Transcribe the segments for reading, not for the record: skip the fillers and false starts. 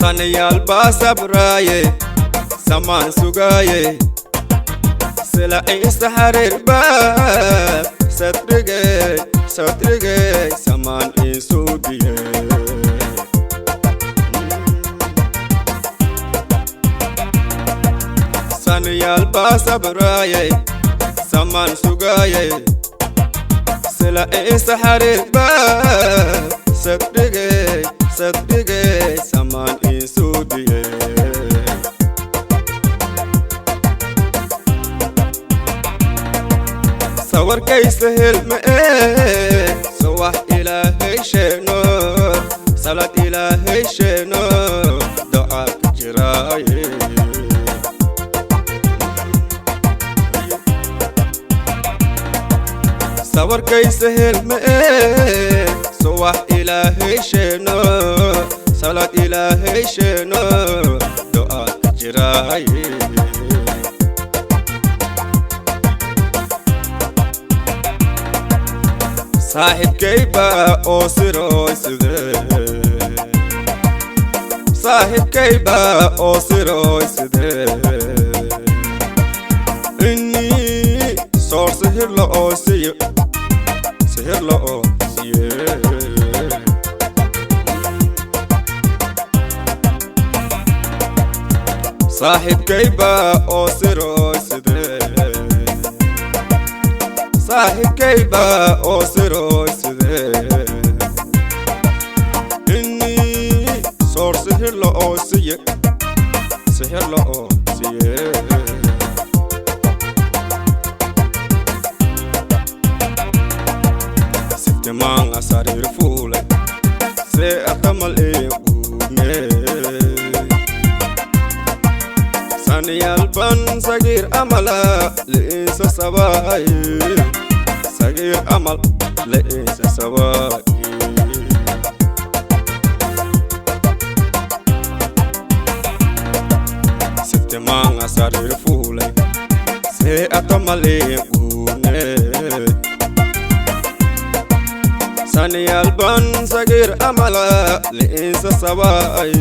Sanayaal baa sabraaye, samaan sugaaye, sila isa xariir baa sadrigey, sadrigey, samaan iisuubiye. Sanayaal baa sabraaye, samaan sugaaye, sila isa xariir baa sadrigey, sadrigey, samaan iisuubiye. Sawarkaysa helma ee subax Ilaahay sheegno, salaad Ilaahay sheegno, ducaa ka jiraaye. Sawarkaysa helma ee subax Ilaahay sheegno, salaad Ilaahay sheegno, ducaa ka jiraaye. Saaxiibkayba oo siroy sidee, saaxiibkayba oo siroy sidee, innii soor sihir la oo siyo, sihir la oo siye. Saaxiibkayba oo siroy sidee, saaxiibkayba oo siroy sidee, innii soor sihir la oo siye, sihir la oo siye. Siftimaanga sariir fuulay, see aqamal ee quudne, saniyalban sagiir amala liinsa sabaay, sagiir amal liinsa sabaay. Siftimaanga sariir fuulay, see aqamal ee quudne, saniyalban sagiir amala liinsa sabaay,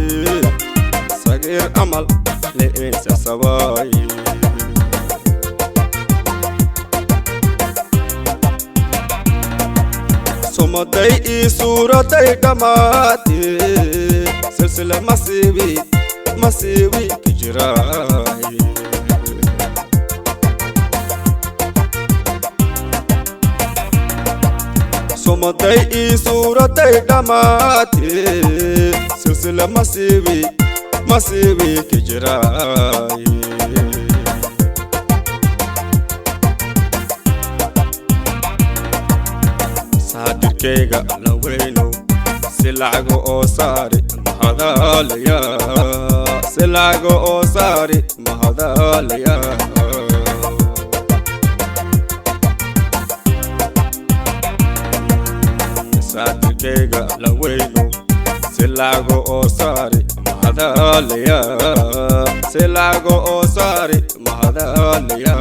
sagiir amal liinsa sabaay. Sumaday ii suuraday dhammaatee, silsila masiibi masiibi ka jiraay. Sumaday ii suuraday dhammaatee, silsila masiibi masiibi ka jiraay. Saadirkayga alla weynow, si lacago oo saari mahadaalaya, si lacago oo saari mahadaalaya. Saadirkayga alla weynow, si lacago oo saari mahadaalaya, si lacago oo saari mahadaalaya.